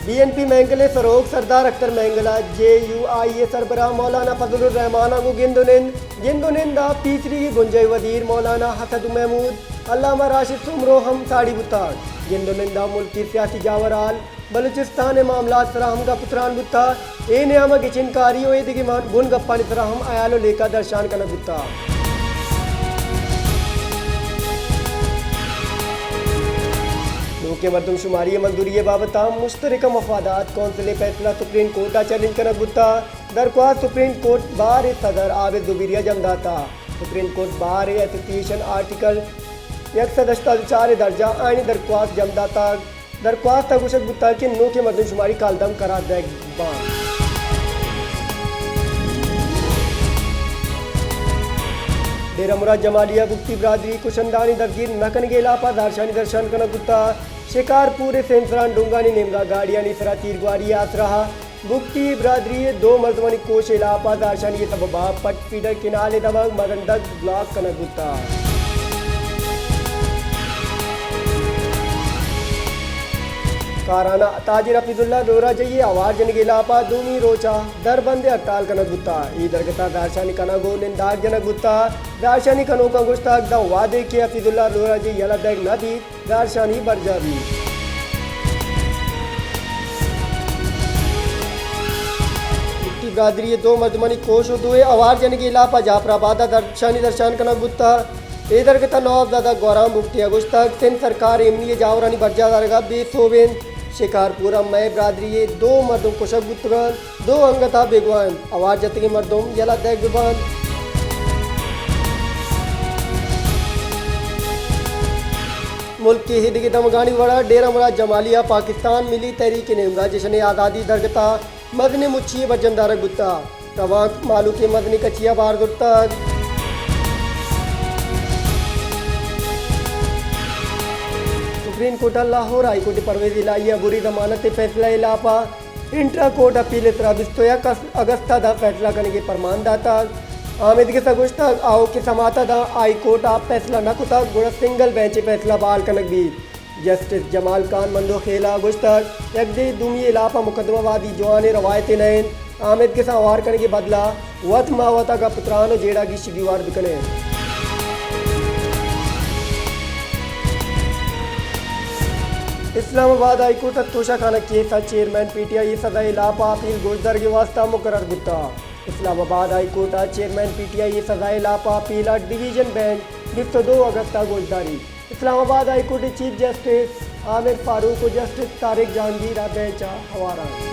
Be N P Mengal ءِ سروک سردار اختر مینگل ءَ جے یو آئی ءِ سربراہ مولانا فضل الرحمان ءَ گوں گند ءُ نند، گند ءُ نند ءَ پیسریگیں بنجاہی وزیر مولانا اسد محمود، علامہ راشد سومرو ہم ساڑی بوتگ۔ گند ءُ نند ءَ ملکی سیاسی جاورحال، بلوچستان ءِ معاملات سرا ہم گپ ءُ تران بوتگ۔ اے نیام ءَ گچین کاری ءُ اے دگہ مان-، بنگپانی سرا ہم ہیال ءُ لیکہ درشان کنگ بوتگ۔ نوکیں مردم شماری ءِ منظوری ءِ بابت ءَ مشترکہ مفادات کونسل ءِ فیصلہ سپریم کورٹ ءَ چیلنج کنگ بوتگ۔ درخواست سپریم کورٹ بار ءِ صدر عابد زبیری ءَ جم داتگ۔ سپریم کورٹ بار ءِ ایسوسی ایشن آرٹیکل یک سد ہشتاد ءُ چار ءِ درجہ ءَ آیانی درخواست جم داتگ۔ درخواست ءَ گوشگ بوتگ کہ نوکیں مردم شماری کالدم قرار دئیگ بنت۔ ڈیرہ مراد جمالی ءَ بگٹی برادری کشندہانی دزگیر نہ کنگ ءِ ہلاپ ءَ زہرشانی درشان کنگ بوتگ۔ شکارپور ءِ سیمسران ڈونگانی نیمگ ءَ گاڑیانی سرا تیرگواری ءِ آسرا بگٹی برادری ءِ دو مردمانی کوش ءِ ہلاپ ءَ زہرشانی ءِ سبب ءَ پٹ فیڈر کینال ءِ دمگ مزن دگ بلاک کنگ بوتگ۔ کارانہ تاجر حفیظ اللہ لورا جئی ءِ ہوار جنگ ءِ ہلاپ ءَ دومی روچ ءَ دربند ءِ ہڑتال کنگ بوتگ۔ اے درگت ءَ زہرشانی کنگ ءُ ننداگ جنگ بوتگ۔ زہرشانی کنوکاں گوشتگ داں وہدے کہ حفیظ اللہ لورا جئی یلہ دئیگ نہ بیت، زہرشانی برجاہ بیت۔ بگٹی برادری ءِ دو مردمانی کوش ءُ دوئیں ہوار جنگ ءِ ہلاپ ءَ جعفر آباد ءَ زہرشانی درشان کنگ بوتگ۔ اے درگت ءَ نوابزادہ گوھرام بگٹی ءَ گوشتگ، سندھ سرکار ایمنی ءِ جاورانی برجاہ دارگ ءَ بے سوب اِنت۔ شکارپور ءَ مئے برادری ءِ دو مردم کشگ بوتگ اَنت، دو انگت ءَ بیگواہ اَنت۔ ہوار جتگیں مردم یلہ دئیگ بہ بنت۔ ملک ءِ ایدگہ دمگانی وڑ ءَ ڈیرہ مراد جمالی ءَ پاکستان ملی تحریک ءِ نیمگ ءَ جشن آزادی درگت ءَ مزنیں مچی یے برجم دارگ بوتگ۔ روانک مہلوک ءِ مزنیں کچی ءَ بار زرتگ۔ سپریم کورٹ ءَ لاہور ہائی کورٹ ءِ پرویز الہی ءِ عبوری ضمانت ءِ فیصلہ ءِ ہلاپ ءَ انٹرا کورٹ اپیل ءِ سرا بیست ءُ یک اگست ءَ داں فیصلہ کنگ ءِ پرمان داتگ۔ آمیدگس ءَ گوشتگ، آؤکیں سماعت ءَ داں ہائی کورٹ ءَ فیصلہ نہ کتگ، گڑا سنگل بینچ ءِ فیصلہ بحال کنگ بیت۔ جسٹس جمال خان مندوخیل ءَ گوشتگ، یک دے دومی ءِ ہلاپ ءَ مقدمہ وادی جوانیں روایتے نہ اِنت۔ آمیدگس ءَ ہوار کنگ ءِ بدل ءَ وت ما وت ءَ گپ ءُ تران ءُ جیڑہ گیشی گیوار بہ کن ایں۔ اسلام آباد ہائی کورٹ ءَ توشہ خانہ کیس ءِ چیئرمین پی ٹی آئی ءِ سزا ءِ ہلاپ ءَ اپیل گوشدارگ ءِ واستہ مقرر بوتگ۔ اسلام آباد ہائی کورٹ ءَ چیئرمین پی ٹی آئی ءِ سزا ءِ ہلاپ ءَ اپیل ءَ ڈویژن بینچ بیست ءُ دو اگست ءَ گوشداریت۔ اسلام آباد ہائی کورٹ ءِ چیف جسٹس عامر فاروق ءُ جسٹس طارق جہانگیر ءَ بینچ ءَ ہوار اَنت۔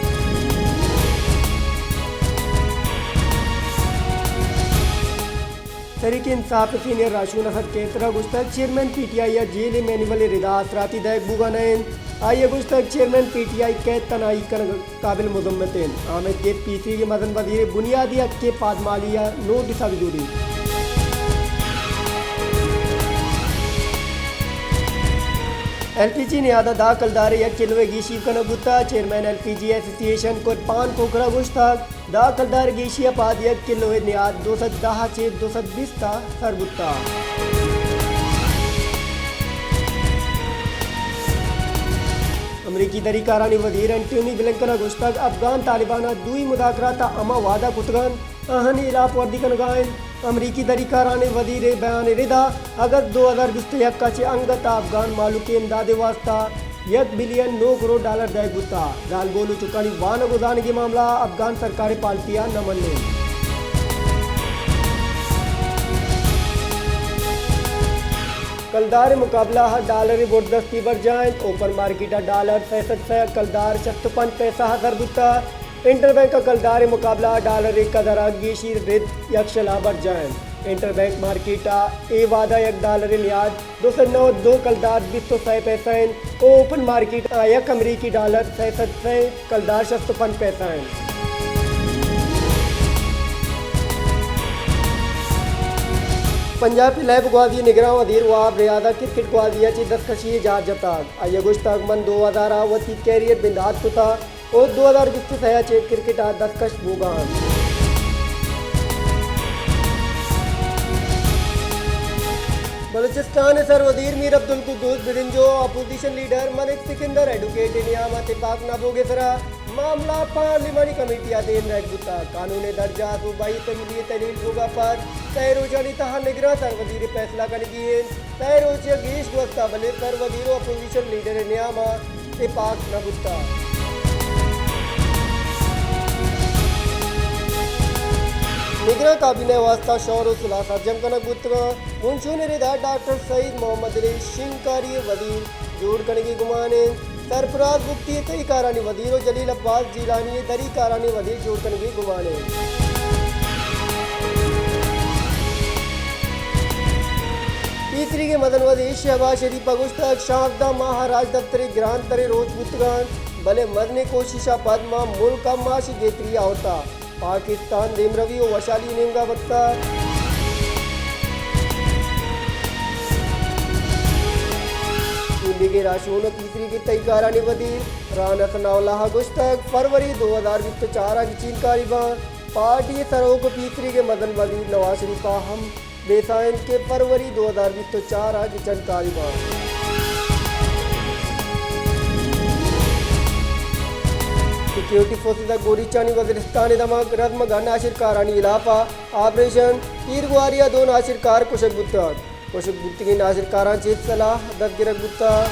تحریک انصاف ءِ سینئر راہشون اسد قیصر ءَ گوشتگ، چیئرمین پی ٹی آئی ءَ جیل ءِ مینول ءِ ردا آسراتی دئیگ بوگ ءَ نہ اِنت۔ آئی ءَ گوشتگ، چیئرمین پی ٹی آئی ءِ قید تنہائی کنگ قابل مذمت اِنت۔ آمیدگس پیسریگیں مزن وزیر ءِ بنیادی حق ءِ پادمالی ءَ نوٹس ءَ بہ زوریت۔ ایل پی جی ءِ نیاد ءَ دہ کلدار ءِ یک کلو ءِ گیشی کنگ بوتگ۔ چیئرمین ایل پی جی ایسوسی ایشن قربان کھوکھر ءَ گوشتگ، دہ کلدار گیشی ءَ پد یک کلو ءِ نیاد دو سد دہ ءَ چہ دو سد بیست ءَ سر بوتگ۔ امریکی دری کارانی وزیر انٹونی بلنکن ءَ گوشتگ، افغان طالبان ءَ دوئی مذاکرات ءَ ہما وعدہ کتگ اَنت، آہانی ہلاپ ورزی کنگ ءَ اِنت۔ امریکی دری کارانی وزیر ءِ بیان ءِ ردا اگست دو ہزار بیست ءُ یک ءَ چہ انگت ءَ افغان مہلوک ءِ امداد ءِ واستہ یک بلین نو کروڑ ڈالر دئیگ بوتگ۔ زالبول ءُ چکانی وانگ ءُ زانگ ءِ معاملہ ءَ افغان سرکار ءِ پالسی ءَ نہ منّ اِنت۔ کلدار ءِ مقابلہ ءَ ڈالر ءِ بردستی برجاہ اِنت۔ اوپن مارکیٹ ءَ ڈالر سئے سد سئے ءَ کلدار شست ءُ پنچ پیسہ ءَ سر بوتگ۔ انٹر بینک ءَ کلدار ءِ مقابلہ ءَ ڈالر ءِ قدر ءَ گیشی رد یکشل ءَ برجاہ اِنت۔ انٹر بینک مارکیٹ ءَ اے وہد ءَ یک ڈالر ءِ نیاد دو سد نود ءُ دو کلدار بیست ءُ سئے پیسہ اِنت ءُ اوپن مارکیٹ ءَ یک امریکی ڈالر سئے سد سئے کلدار شست ءُ پنچ پیسہ اِنت۔ پنجاب ءِ لیب گوازی ءِ نگراں وزیر وہاب ریاض ءَ کرکٹ گوازی ءَ چہ دستکشی ءِ جار جتگ۔ آئی ءَ گوشتگ، من دو ہزار ءَ وتی کیریئر بندات کتگ ءُ دو ہزار بیست ءُ سئے ءَ چہ کرکٹ ءَ دستکش بوگ ءَ آں۔ بلوچستان ءِ سر وزیر میر عبدالقدوس برنجو ءُ اپوزیشن لیڈر ملک سکندر ایڈووکیٹ ءِ نیام ءَ تپاک نہ بوگ ءِ سرا معاملہ پارلیمانی کمیٹی ءَ دیم دئیگ بوتگ۔ قانون ءِ درجہ ءَ صوبائی اسمبلی ءِ تحلیل بوگ ءَ پد سئے روچانی تہا نگراں سر وزیر ءِ فیصلہ کنگی انت۔ سئے روچ ءَ گیش گوستہ، بلے سر وزیر ءُ اپوزیشن لیڈر ءِ نیام ءَ تپاک نہ بوتگ۔ نگراں کابینہ ءِ واستہ شور ءُ سلاہ سرجم کنگ بوتگ انت۔ بنشون ءِ ردا ڈاکٹر سعید محمد علی شنگکاری ءِ وزیر جوڑ کنگی گمان انت۔ سرفراز بگٹی ءِ تہی کارانی وزیر ءُ جلیل عباس جیلانی ءِ دری کارانی وزیر جوڑ کنگی گمان انت۔ پیسریگیں مزن وزیر شہباز شریف ءَ گوشتگ، شانزدہ ماہ ءَ راجدپتر ءِ گرانتریں روچ بوتگ انت، بلے مزنیں کوشش ءَ پد ما ملک ءَ معاشی گہتری ءَ آورتگ۔ پاکستان دیمروی ءُ وشھالی ءِ نیمگ ءَ برتگ۔ چونڈیگ ءِ راہشون ءُ پیسریگیں تہی کارانی وزیر رانا ثناء اللہ ءَ گوشتگ، فروری دو ہزار بیست ءُ چار ءَ گچین کاری باں۔ پارٹی ءِ سروک ءُ پیسریگیں مزن وزیر نواز شریف ءَ ہم بے ساہ انت کہ فروری دو ہزار بیست ءُ چار ءَ گچین کاری باں۔ سیکیورٹی فورسز ءَ گوریچانی وزیرستان ءِ دمگ رزمگ ءَ ناشرکارانی ہلاپ ءَ آپریشن، تیرگواری ءَ دو ناشرکار کشگ بوتگ۔ کشگ بوتگیں ناشرکاراں چہ سلاہ دزگرگ بوتگ۔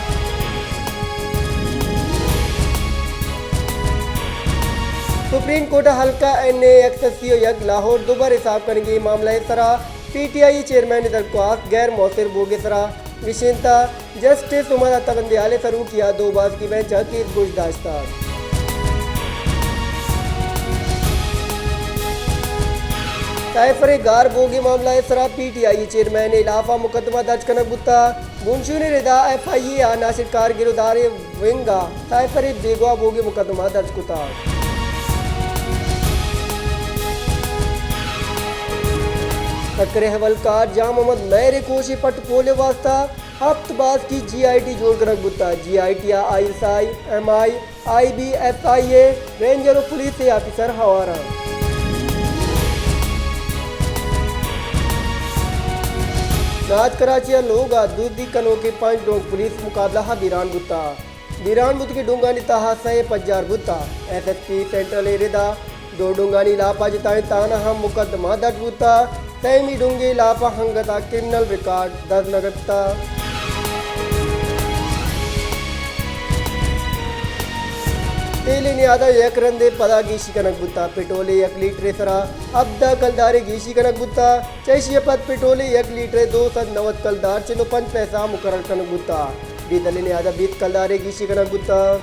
سپریم کورٹ ءَ حلقہ این اے ایکس سی ءُ یک لاہور دوبر حساب کنگی معاملہ ءِ سرا پی ٹی آئی ءِ چیئرمین ءِ درخواست غیر مؤثر بوگ ءِ سرا گشینتہ۔ جسٹس عمر عطا بندیال ءِ سروکی ءَ دو باسکی بینچ ءَ کیس گوش داشتگ۔ سائفر ءِ گار بوگ ءِ معاملہ ءِ سرا پی ٹی آئی ءِ چیئرمین ءِ ہلاپ ءَ مقدمہ درج کنگ بوتگ۔ بنشون ءِ ردا ایف آئی اے ءَ ناشرکار گرودار ءِ ونگ ءَ سائفر ءِ بیگواہ بوگ ءِ مقدمہ درج کتگ۔ سکھر ءِ اھوالکار جان محمد مہر ءِ کوش ءِ پٹ پول ءِ واستہ ہپت باسکی جی آئی ٹی جوڑ کنگ بوتگ۔ جی آئی ٹی ءَ I S I, M I, I B, F I A, ranger ءُ پولیس ءِ آفیسر ہوار انت۔ ناز کراچی ءِ لوگ ءَ دزی کنوکیں پنچ ڈونگ پولیس مقابلہ ءَ بیران بوتگ۔ بیران بوتگیں ڈونگانی تہا سئے پجار بوتگ۔ ایس ایس پی سینٹرل ءِ ردا دو ڈونگانی ہلاپ ءَ جتائیں تھانہ ءَ مقدمہ درج بوتگ۔ سیمی ڈونگے ہلاپ ءَ انگت ءَ کرمنل ریکارڈ دست نہ کپتگ۔ تیل ءِ نیاد ءَ یک رندے پدا گیشی کنگ بوتگ۔ پٹرول ءِ یک لیٹر ءِ سرا ہبدہ کلدارے گیشی کنگ بوتگ۔ چہ ایشی ءَ پد پٹرول ءِ یک لیٹر ءَ دو سد نود کلدار چل ءُ پنچ پیسہ مقرر کنگ بوتگ۔ ڈیزل ءِ نیاد ءَ بیست کلدارے گیشی کنگ بوتگ۔